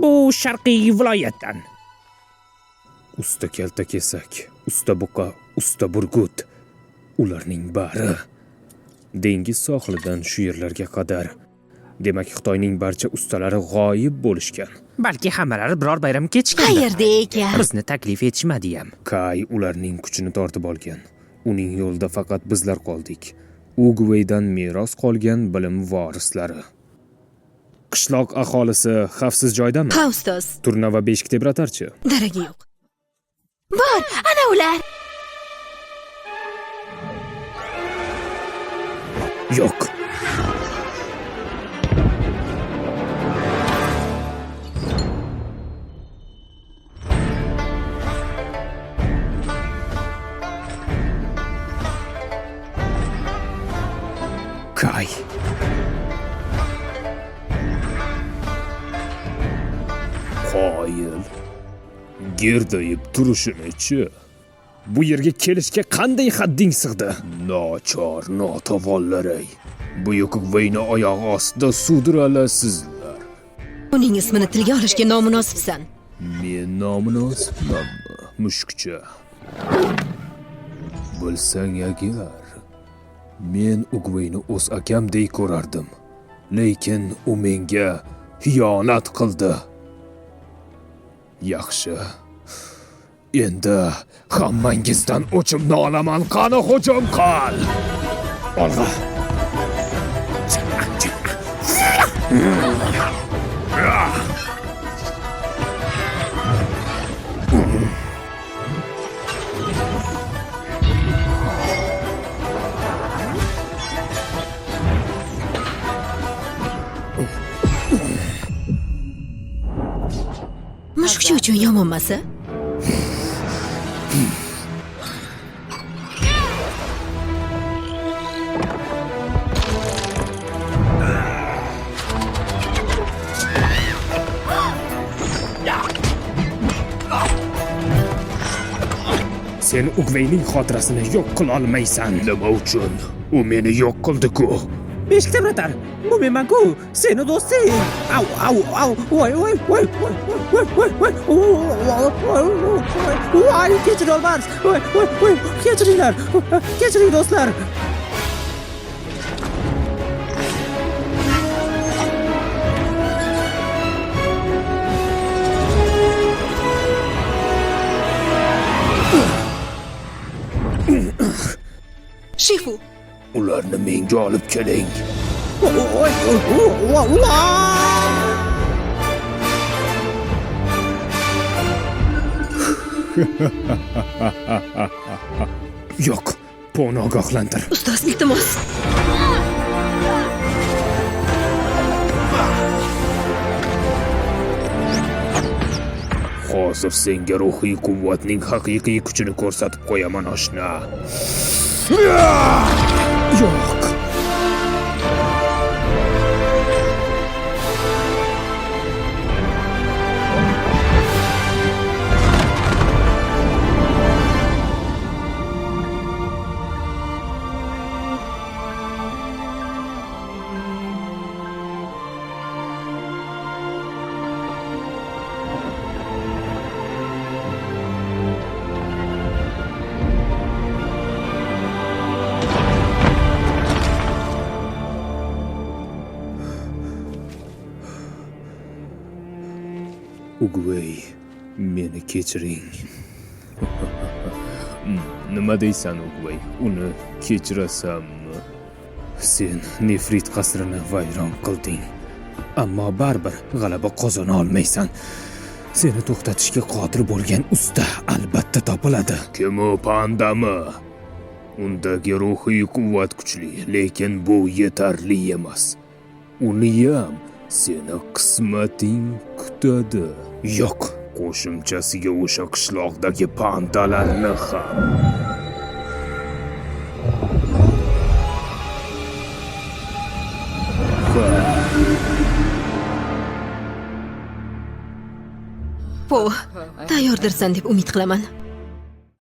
Bu sharqiy viloyatdan. Usta Kaltakesak, Usta Buqa, Usta Burgut. Ularning bari dengiz sohilidan shu yerlarga qadar. Demak, Xitoyning barcha ustalari g'oyib bo'lishgan. Balki hammalari biror bayram ketishgandir. Qayerda ekan? Bizni taklif etishmadi ham. Kay ularning kuchini tortib olgan. Uning yo'lida faqat bizlar qoldik. Ugveydan meros qolgan bilim vorislari. Qishloq aholisi xavfsiz joydami? Ha, ustoz. Turna va beshik tebratarchi. Daragi yo'q. Bor, ana ular. Yo'q. Kay. Qoyil. Gerdayib turishini-chi. Bu yerga kelishga qanday hadding sig'di? Nochor, notavonlar-ey. Buyuk Ugveyni oyog'i ostida sudiralasizlar. Uning ismini tilga olishga nomunosibsan. Men nomunosibmanmi, mushukcha? Bilsang agar, men Ugveyni o'z akamdek ko'rardim. Lekin u menga xiyonat qildi. Yaxshi. Endi hammangizdan o'chimni olaman. Qani hujum qil! Olg'a. Mushukcha uchun yomonmasa? Sen Ugveyning xotirasini yo'q qila olmaysan. Nima uchun? U meni yo'q qildi-ku. Beshik tebratar, bu menman-ku, seni do'sting. Au, au, au, voy, voy, voy, voy, voy, voy, voy, voy, voy, kechir yo'lbars, voy, voy, voy, kechiringlar, kechiring do'stlar. Shifu, Ularni menga olib keling. Yo'q, Poni ogohlantir. Ustoz, iltimos. Hozir senga ruhiy quvvatning haqiqiy kuchini ko'rsatib qo'yaman, oshna. Yo'q. Ugvey, meni kechiring. Nima deysan, Ugvey? Uni kechirasanmi? Sen nefrit qasrini vayron qilding. Ammo baribir g'alaba qozona olmaysan. Seni to'xtatishga qodir bo'lgan usta albatta topiladi. Kim u, pandami? Undagi ruhiy quvvat kuchli, lekin bu yetarli emas. Uniyam seni qismating kutadi. Yo'q, qo'shimchasiga o'sha qishloqdagi pandalarni ham. Po, tayyordirsan deb umid qilaman.